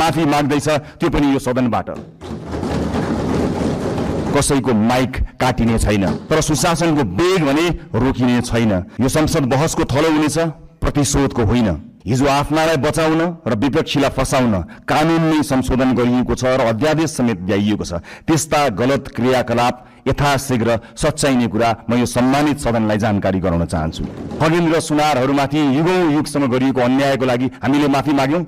माफी माग्दैछ, त्यो पनि यो सदनबाट। कसैको माइक काटिने छैन, तर सुशासनको वेग भने रोकिने छैन। यो संसद बहसको थलो हुनेछ, प्रतिशोधको होइन। हिजो आफ्नालाई बचाउन र विपक्षीलाई फसाउन कानूनमै संशोधन गरिएको छ र अध्यादेश समेत ल्याइएको छ। त्यस्ता गलत क्रियाकलाप यथाशीघ्र सच्याइने कुरा म यो सम्मानित सदनलाई जानकारी गराउन चाहन्छु। खगेन्द्र सुनारहरूमाथि युगौं युगसम्म गरिएको अन्यायको लागि हामीले माफी माग्यौं।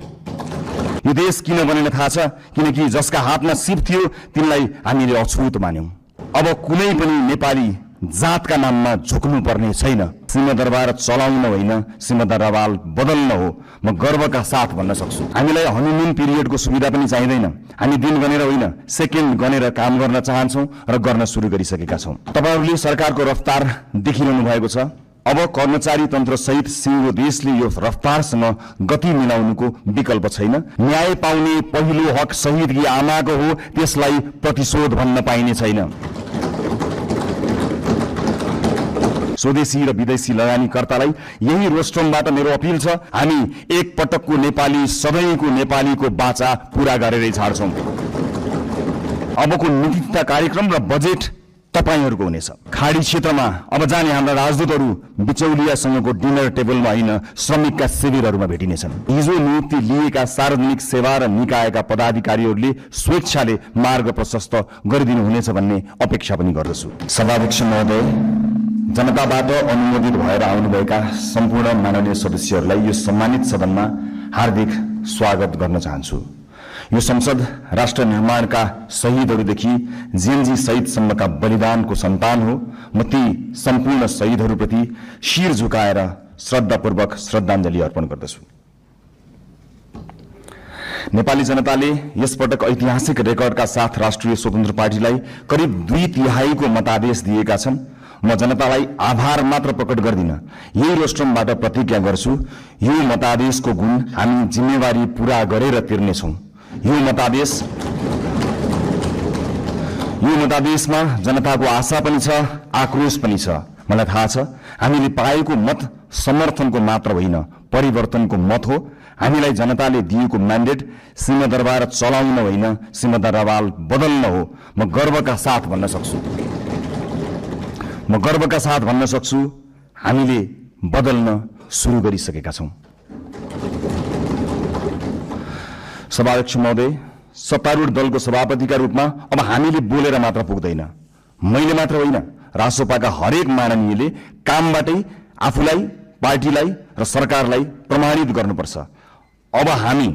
यो देश किन बनेन थाहा छ? किनकि जसका हातमा सिप थियो तिनलाई हामीले अछुत मान्यौं। अब कुनै पनि नेपाली जातका नाममा झुक्नु पर्ने छैन। सिंहदरबार चलाउन होइन, सिंहदरबार बदल्न हो, म गर्वका साथ भन्न सक्छु। हामीलाई हनीमुन पिरियडको सुविधा पनि चाहिँदैन। हामी दिन गनेर होइन, सेकेन्ड गनेर काम गर्न चाहन्छौं र गर्न सुरु गरिसकेका छौं। तपाईहरूले सरकारको रफ्तार देखिरहनु भएको छ। अब कर्मचारी तन्त्र सहित सिंगो देशले यो रफ्तारसँग गति मिलाउनुको विकल्प छैन। न्याय पाउने पहिलो हक शहीदकी आमाको हो, त्यसलाई प्रतिशोध भन्न पाइने छैन। स्वदेशी र विदेशी लगानीकर्तालाई यही रोस्ट्रमबाट मेरो अपील छ, हामी एक पटकको नेपाली सधैँको नेपालीको बाचा पूरा गरेरै छाड्छौं। अबको नीतिता कार्यक्रम र बजेट तपाईहरूको हुनेछ। खाडी क्षेत्रमा अब जाने हाम्रा राजदूतहरू बिचौलियासँगको डिनर टेबलमा होइन, श्रमिकका शिविरहरूमा भेटिनेछन्। हिजो नियुक्ति लिएका सार्वजनिक सेवा र निकायका पदाधिकारीहरूले स्वेच्छाले मार्ग प्रशस्त गरिदिनुहुनेछ भन्ने अपेक्षा पनि गर्दछु। सभाध्यक्ष महोदय, जनताबाट अनुमोदित भएर आउनुभएका सम्पूर्ण माननीय सदस्यहरूलाई यो सम्मानित सदनमा हार्दिक स्वागत गर्न चाहन्छु। यो संसद राष्ट्र निर्माणका शहीदहरूदेखि जेएनजी शहीदसम्मका बलिदानको सन्तान हो। म ती सम्पूर्ण शहीदहरूप्रति शिर झुकाएर श्रद्धापूर्वक श्रद्धाञ्जली अर्पण गर्दछु। नेपाली जनताले यसपटक ऐतिहासिक रेकर्डका साथ राष्ट्रिय स्वतन्त्र पार्टीलाई करिब 2/3 मतादेश दिएका छन्। म जनतालाई आभार मात्र प्रकट गर्दिन, यही रोस्ट्रमबाट प्रतिज्ञा गर्छु, यो मतादेशको गुण हामी जिम्मेवारी पूरा गरेर तिर्नेछौं। यो मतादेशमा जनताको आशा पनि छ, आक्रोश पनि छ। मलाई थाहा छ हामीले पाएको मत समर्थनको मात्र होइन, परिवर्तनको मत हो। हामीलाई जनताले दिएको म्यान्डेट सिंहदरबार चलाउन होइन, सिंहदरबार बदल्न हो। म गर्वका साथ भन्न सक्छु हामीले बदल्न सुरु गरिसकेका छौं। सभाध्यक्ष महोदय, सत्तारूढ दलको सभापतिका रूपमा अब हामीले बोलेर मात्र पुग्दैन। मैले मात्र होइन, रासोपाका हरेक माननीयले कामबाटै आफूलाई, पार्टीलाई र सरकारलाई प्रमाणित गर्नुपर्छ। अब हामी